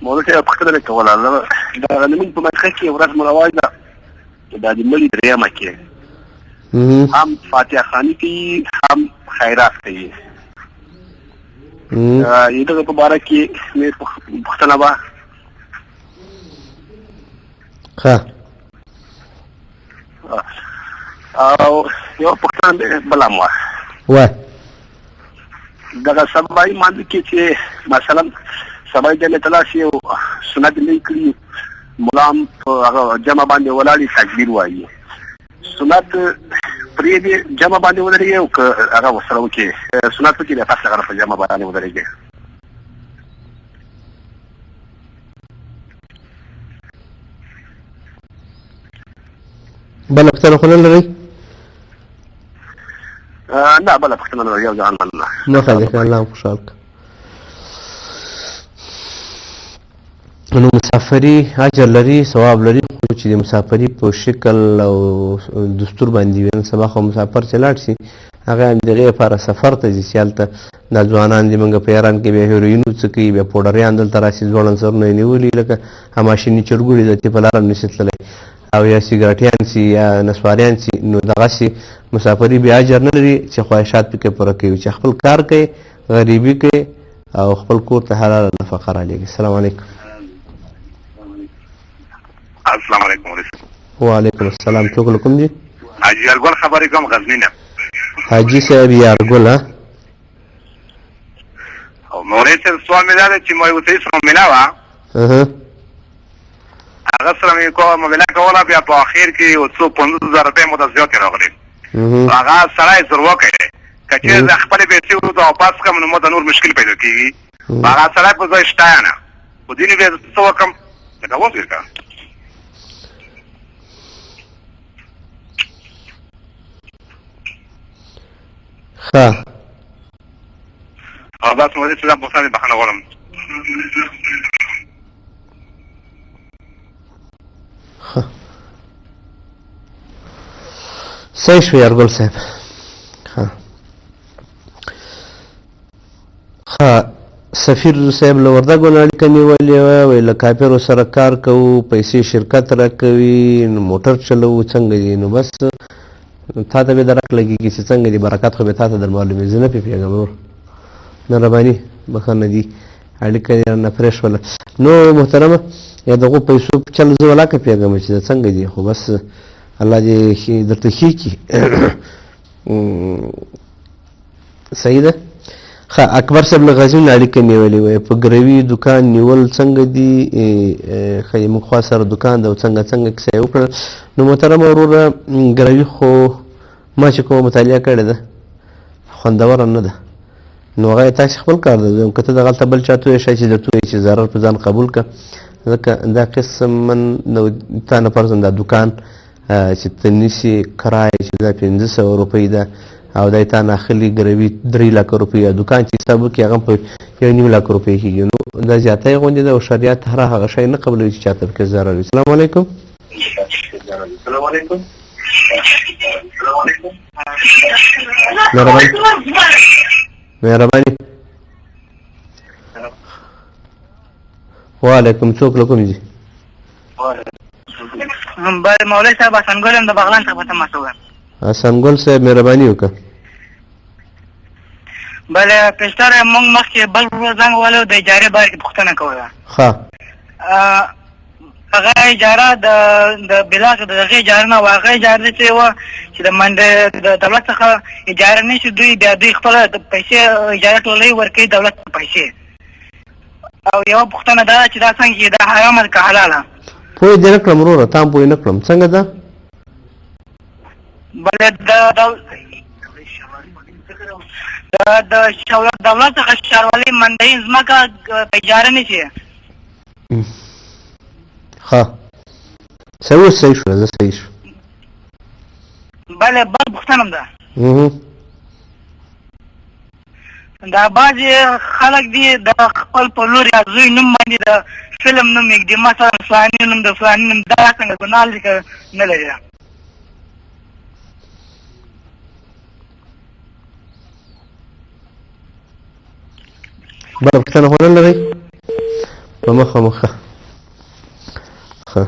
مولوي صاحب پوښتنه مې کوله، دا زموږ په منطقه کې ورځ مروج ده چې دا د مړي درېیمه کې هم فاتحه خواني کوي هم خیرات کوي. دغه په باره کې مې پوښتنه وه. ښه. او یوه پوښتنه بله هم وه. وه. دغه سبایي مانځ کې چې مثلا سبایي جمع ته لاړ شي او سنت نه کړي، ملا هم په هغه جمع باندې ولاړ تکبیر وایي، سنت پرېږدي جمع باندې ودرېږي او که هغه ورسره وکړي سنت وکړي بیا پس هغه په جمع باندې ودرېږي. بله پوښتنه خو نه لرئ؟ نه، بله پوښتنه نه لرم، یو ځان مننه. مخه دې ښه، الله مو خوشحال کړه. نو مسافري اجر لري، ثواب لري، خو چې د مسافري په شکل او دستور باندې وي. نن سبا خو مسافر چې لاړ شي هغه هم د هغې لپاره سفر ته ځي چې هلته دا ځوانان دي، موږ په ایران کې بیا هیروین وڅکوي، بیا پوډریان دلته راسي، ځوړند سرونه یې نیولي لکه هماشیني چرګوړي ده چې په لاره هم نشي تللی، او یا سیګرټیان سي یا نسواریان سي. نو دغسې مسافري بیا اجر نه لري چې خواهشات پکې پوره کوي، چې خپل کار کوي، غریبي کوي او خپل کور ته حلاله نفقه رالیږي. السلام علیکم. السلام علیکم. وعلیکم السلام. څوک له کوم دي؟ حاجي یارګل خبرې کوم، غزني نه. حاجي صاحب یارګل. ها او مولوي صاحب سوال مې دا دی چې ما یو سړي سره معامله وه، هغه سره مې کومه معامله کوله، بیا په اخر کې یو څو 50,000 روپۍ مو ته زیاتې راغلې. هغه سړی زورواکی دی، که چېرې زه خپلې پیسې ورته واپس کړم نو ما ته نور مشکل پیدا کېږي. هغه سړی په ځای شته یا نه، خو دې نو بیا زه څه وکړم؟ لکه اوس یې که ښه. او بس مولوي صاحب پوښتنه بخښنه غواړم. ښه صحیح شو یارګل صاحب. ښه ښه سفیر صاحب له وردګو نه اړیکه نیولې وه، وایي له کافرو سره کار کوو، پیسې شرکت راکوي، نو موټر چلوو، څنګه دي؟ نو بس تا ته به درک لګېږي چې څنګه دي، برکت خو به تا ته در معلومېږي، زه نه پرې پوهېږم ورور. مهرباني، بښنه دي اړیکه یې رانه پرې شوله. نو محترمه یا دغو پیسو په چل زه ولاکه پوهېږم چې دا څنګه دي، خو بس الله دې درته ښې کړي. صحیح ده. ښه اکبر صاحب له غزني نه اړیکه نیولې، وایي په ګروي دکان نیول څنګه دي؟ ښه موږ خوا سره دکان ده او څنګه څنګه کیسه یې وکړه. نو محترمه وروره، ګروي خو ما چې کومه مطالعه کړې ده خوندوره نه ده، نو هغه یې تاسې خپل کار ده. که ته دغلته بل چا ته ووایې شاید چې درته ووایي چې ضرر په ځان قبول کړه، ځکه دا قسما تا نه فرضاً دا دکان چې ته نیسې کرایه چې دا 500 روپۍ ده او دا یې تا نه اخلي ګروي 3 لکه روپۍ، یا دکان چې حساب وکړي هغه هم په 1.5 لک روپۍ کېږي. نو دا زیاتی غوندې ده او شریعت هر هغه شی نه قبلوي چې چاته پکې ضرر وي. السلام علیکم. السلام علیکم. مهرباني مهرباني. وعلیکم. څوک له کوم دي؟ بله مولوي صاحب حسن ګل یم، د بغلان څخه په تماس وم. حسن ګل صاحب مهرباني وکړه. بله پېشتر موږ مخکې بل ورور زنګ وهلی د اجارې باره کې پوښتنه کوله. ښه. هغه اجاره د بلاک د دغې اجاره نه وه، هغه اجاره داسې وه چې د منډې د دولت څخه اجاره نه شي، دوی بیا دوی خپله پیسې اجاره ټولوي ورکوي دولت ته پیسې. او یوه پوښتنه دا چې دا څنګه کېږي، دا حرامه ده که حلاله؟ پوه دې نه کړم وروره، تا هم پوه نه کړم، څنګه ده؟ بله د د دولت څخه ښاروالۍ مندهین ځمکه په اجاره نیسي. ښه صحیح اوس صحیح شو، زه صحیح شو. بله بل پوښتنه ده. دا بعضې خلک دي د خپل په لور یا زوی نوم باندې د فلم نوم ږدي، مثلا فلاني نوم د فلاني نوم، دا څنګه ګناه لري که نه لري؟ بله پوښتنه خو نه لرئ؟ په مخه مخه. ښه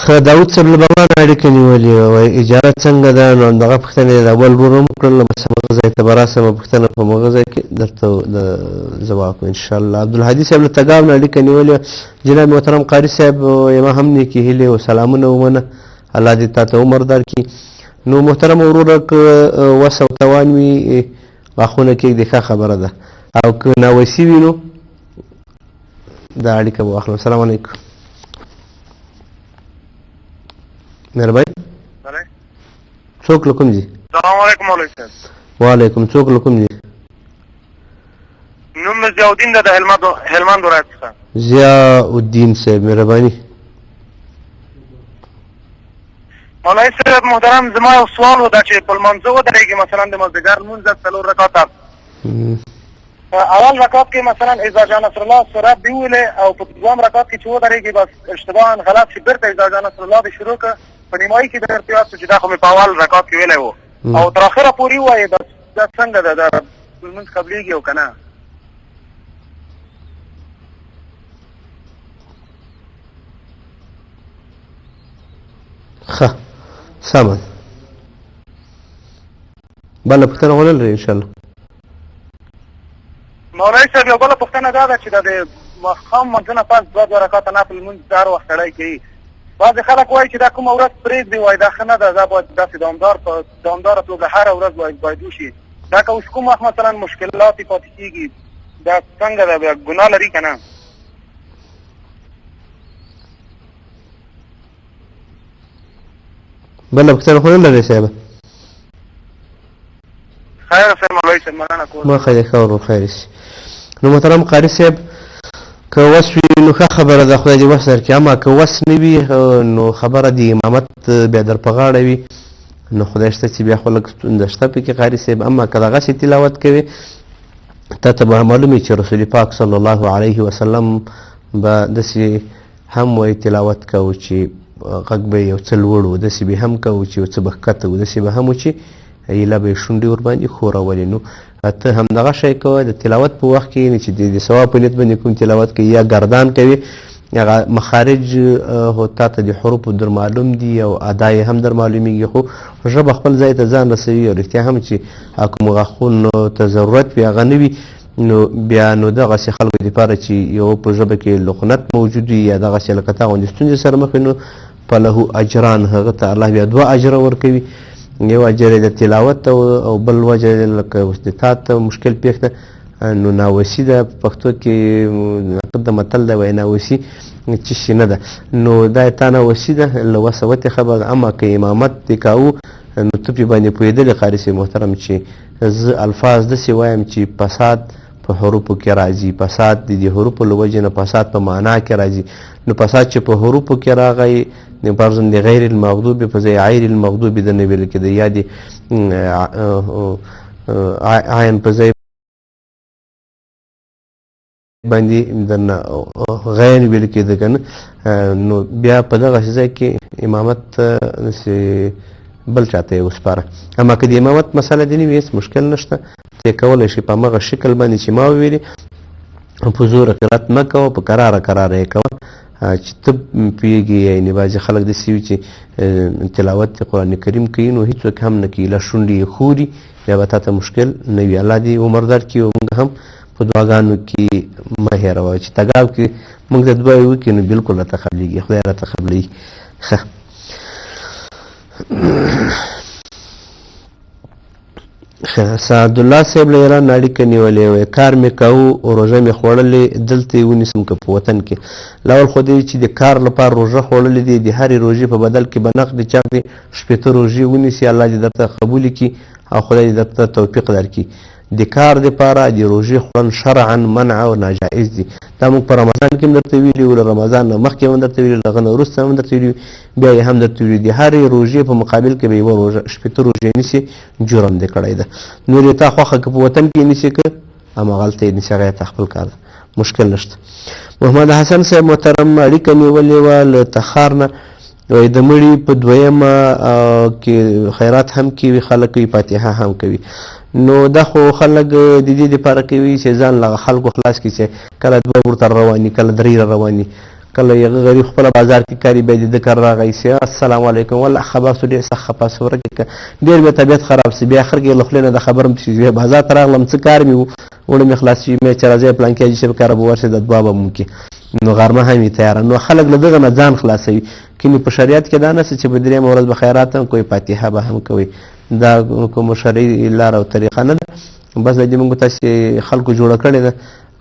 ښه، داود صاحب له بغلانه اړیکه نیولې وه، وایي اجاره څنګه ده؟ نو همدغه پوښتنه یې د اول ورور هم وکړله، بس همغه ځای ته به راسم، پوښتنه په همغه ځای کې درته د ځواب کړم انشاءالله. عبدالهادي صاحب له تګاب نه اړیکه نیولې وه. جناب محترم قاري صاحب، یما هم نیکې هیلې او سلامونه ومنه، الله دې تا ته عمر درکړي. نو محترم وروره، که وس او توان وي غاښونه کېږدي، ښه خبره ده، او که ناوسي وي نو دا اړیکه به واخلم. السلام علیکم. مهرباني. څوک له کوم ځي؟ السلام علیکم مولوي صاحب. وعلیکم. څوک له کوم ځي؟ نوم مې ضیاءالدین ده، د هلمند ولایت څخه. ضیاءالدین صاحب مهرباني. مولوي صاحب محترم، زما یو سوال و دا چې په لمانځه ودرېږي، مثلا د مازدیګر لمونځ ده 4 رکعته، په اول رکعت کې مثلا اذا جاء نصر الله سورت دې وویلې، او په دوهم رکعت کې چې ودرېږي بس اشتباها غلط شي، بېرته اذا جاء نصر الله دې شروع کړه، په نیمایي کې درته یاد شو چې دا خو مې په اول رکعت کې ویلی و، او تر اخره پورې ووایې، بس دا څنګه ده؟ دا لمونځ قبلېږي او که نه؟ ښه سمه ده. بله پوښتنه خو نه لرې انشاءالله؟ مولوي صاحب یو بله پوښتنه دا ده چې د ماښام لمانځه نه پس 2 2 رکعته نفل لمونځ هر وخت سړی کوي، بعضې خلک وایي چې دا کومه ورځ پرېږدي، وایي دا ښه نه ده، دا باید داسې دوامدار په دوامداره توګه هره ورځ باید وشي، دا که اوس کوم وخت مثلا مشکلات یې پاتې کېږي دا څنګه ده، بیا ګناه لري که نه؟ بله پوښتنه خو نه لرې صاحب؟ خیر صاحب مولوي صاحب مننه کوم. ما خیر، ښه ورور، خیر شي. نو محترم قاري صاحب، که وس وي نو ښه خبره ده، خدای دې وس درکړي، اما که وس نه وي نو خبره د امامت بیا در په غاړه وي، نو خدای شته چې بیا خو لږ ستونزه شته پکې قاري صاحب. اما که دغسې تلاوت کوې، تا ته به معلوم چې رسول پاک صلی الله علیه وسلم به داسې هم وایي تلاوت کوو چې غږ به یې یو څه لوړ و، داسې به هم کوو چې یو څه به ښکته و، داسې به هم و چې ایله به یې شونډې ورباندې ښورولې. نو ته همدغه شی کوه د تلاوت په وخت کې، یعنې چې د ثواب په نیت باندې کوم تلاوت کوي یا ګردان کوي، هغه مخارج هو تا ته د حروفو در معلوم دي او ادا یې هم در معلومیږي، خو ژبه خپل ځای ته ځان رسوي، او رښتیا هم چې کوم غاښونو ته ضرورت وي هغه نه وي، نو بیا نو دغسې خلکو دپاره چې یو په ژبه کې لقنت موجود وي یا دغسې لکه تا غوندې ستونزې سره مخ وي، نو فله اجران، هغه ته الله بیا 2 اجره ورکوي، یو اجر یې د تلاوت او بل وجه یې لکه اوس د تا ته مشکل پېښ ده، نو ناوسي ده، په پښتو کې د متل ده وایي ناوسي چې شي نه ده، نو دا یې تا ناوسي ده، له وسه وتې خبره ده. اما که امامت دې کاوه نو ته پرې باندې پوهېدلې قاري صاحب محترم چې زه الفاظ داسې وایم چې فساد په حروفو کې راځي، فساد د دې حروفو له وجې نه فساد په معنا کې راځي، نو فساد چې په حروفو کې راغی، نو فرضاً د غیر المغضوب په ځای عیر المغضوب د نه ویل کېده، یا د عین په ځای باندې درنه غیر ویل کېده که نه، نو بیا په دغسې ځای کې امامت داسې بل چاته یې وسپاره. اما که د امامت مسله دې نه وي هېڅ مشکل نشته، ته یې کولی شي په هماغه شکل باندې چې ما وویلې، په زوره قرائت مه کوه، په کراره کراره یې کوه چې ته پوهېږې. یعنې بعضې خلک داسې وي چې تلاوت د قرآن کریم کوي نو هېڅوک هم نه کوي، له شونډې یې ښوري، بیا به تا ته مشکل نه وي. الله دې عمر درکړي او موږ هم په دعاګانو کې مه هېروه چې تګاو کې موږ ته دعا وکړي نو بالکل راته قبلېږي، خدای راته قبلوي. ښه سعدالله صاحب له ایران نه اړیکه نیولې وه، کار مې کاوه، روژه مې خوړلې، دلته یې ونیسم که په وطن کې؟ لاول خو دی چې د کار لپاره روژه خوړلې دي، د هرې روژې په بدل کې به نقدې چقدې 60 روژې ونیسي، الله دې درته قبولې کړي او خدای دې درته توفیق درکړي. د کار دپاره د روژې خوړل شرعا منع او ناجایز دي، دا موږ په رمضان کې هم درته ویلي وو، له رمضان نه مخکې هم درته ویلي، له هغه نه وروسته هم درته ویلي، بیا یې هم درته ویلي، د هرې روژې په مقابل کې به یوه روژه 60 روژې نیسي، جرم دې کړی ده. نور یې تا خوښه که په وطن کې نیسي که هماغلته یې نیسي، هغه یې تا خپل کار ده، مشکل نشته. محمد حسن صاحب محترم اړیکه نیولې وه له تخار نه، وایي د مړي په دویمه کې خیرات هم کوي خلک کوي، فاتحه هم کوي. نو دا خو خلک د دې لپاره کوي چې ځان له خلکو خلاص کړي، چې کله دوه ورته رواني، کله درې رواني، کله یې غریب خپل بازار کې کاری، بیا د ده کار راغی چې السلام علیکم، والله خبر سو ډېر سخت خفه سو، ورکه ډېر مې طبیعت خراب سو. بیا اخر کې له خولې نه د خبر هم چې بازار ته راغلم، څه کار مې و، اوړه مې خلاص شوي، مې چې راځی پلانکي حاجي صاحب کاره به ورشې، د دعا به مو کې، نو غرمه هم یې تیاره. نو خلک له دغه نه ځان خلاصوي. کینې په شریعت کې دا نشته چې په درېیمه ورځ به خیرات هم کوي، فاتحه به هم کوي. دا کومه شرعي لار او طریقه نه ده، بس د دې موږ تاسې خلکو جوړه کړې ده.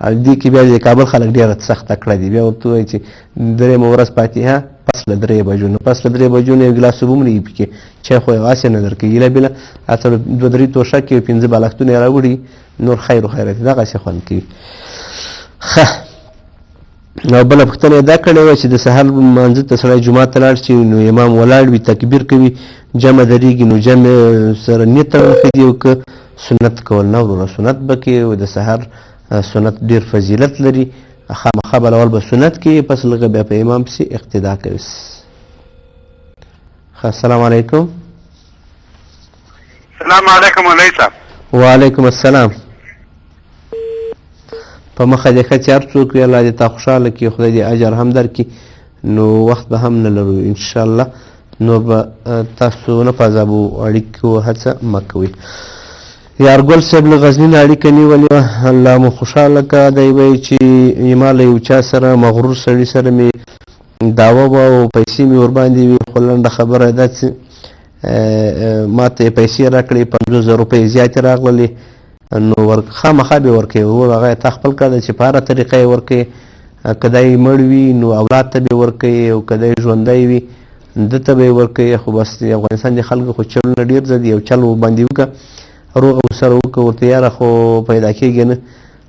او دې کې بیا د کابل خلک ډېره سخته کړه دي، بیا ورته وایي چې درېیمه ورځ فاتحه پس له درې بجو. نو پس له درې بجو نه یو ګیلاس اوبه هم نه وي پکې، چای خو یې هسې نه درکوي، ایله بله هڅه دوه درې توشکې او پنځه بالښتونه یې راوړي، نور خیر و خیرات دغسې خوند کوي. ښه، او بله پوښتنه یې دا کړې وه چې د سهار لمانځه ته سړی جومات ته لاړ شي، نو امام ولاړ وي، تکبیر کوي، جمع درېږي، نو جمع سره نیت تړل ښه دي او که سنت کول؟ نه وروره، سنت به کوې او د سهار سنت ډېر فضیلت لري، خامخا به اول به سنت کوي، پس لږه بیا په امام پسې اقتدا کوي. ښه، السلام علیکم. السلام علیکم مولوي صاحب. وعلیکم السلام. په مخه دې ښه چې هر څوک وي، الله دې تا خوشحاله کړي، خدای دې اجر هم درکړي. نو وخت به هم نه لرو ان شاء الله، نور به تاسو نه په عذابو اړیکو هڅه مه کوئ. یارګل صاحب له غزني نه اړیکه نیولې وه، الله مو خوشحاله که. دی وایي چې ما له یو چا سره مغرور سړي سره مې دعوه وه او پیسې مې ورباندې وې، خو لنډه خبره ده چې ما ته یې پیسې راکړې، 50,000 روپۍ زیاتې راغللې، نو ور خامخا به ورکوي. ورور هغه تا خپل کار دی چې په هره طریقه یې ورکوي، که دی مړ وي نو اولاد ته به یې ورکوي او که دی ژوندی وي ده ته به یې ورکوي. خو بس د افغانستان د خلکو خو چلونه ډېر زده دي، یو چل ورباندې وکړه، روغه ورسره وکړه، ورته یاره خو پیدا کېږي نه،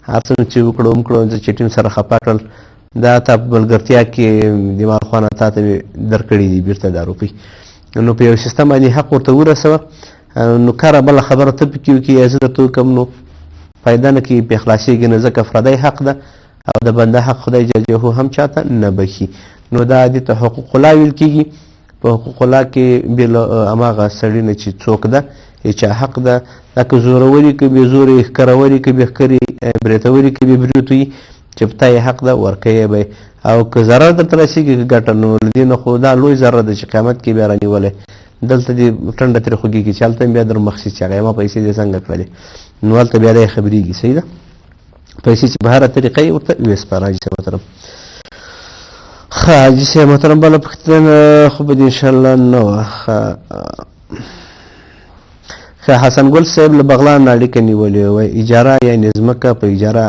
هر څه چې وکړو هم کړو، زه چې ټیم سره خفه کړل، دا تا په ملګرتیا کې د مال خوا نه تا ته مې درکړي دي بیرته دا روپۍ. نو په یو سیستم باندې حق ورته ورسوه، نو کاره بله خبره ته پکې وکړي یا زه درته وکړم، نو فایده نه کوي، پرې خلاصېږي نه، ځکه فردی حق ده او د بنده حق خدای جل جلاله هم چاته نه بښي. نو دا دې ته حقوق الله ویل کېږي. په حقوق الله کې بې له هماغه سړي نه چې څوک ده، چا حق ده، دا که زوروري که بې زوري، ښکروري که بې ښکري، برېتوري که بې برېتو وي، چې په تا یې حق ده ورکوې به یې، او که ضرر درته رسېږي که ګټه، نو له دې نه خو دا لوی ضرر دی چې قیامت کې بیا رانیولی، دلته دې ټنډه ترې خوږېږي چې هلته هم بیا در مخ شي چې هغه ما پیسې دې څنګه کړلې، نو هلته بیا دی خبرېږي. صحیح ده، پیسې چې په هره طریقه یې ورته وسپاره. حاجي صاحب محترم، ښه حاجي صاحب محترم، بله پوښتنه خو به دې انشاءالله نه وه. ښه ښه، حسن ګل صاحب له بغلان نه اړیکه نیولې، وایي اجاره یعنې ځمکه په اجاره،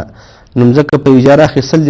نو ځمکه په اجاره اخیستل دي.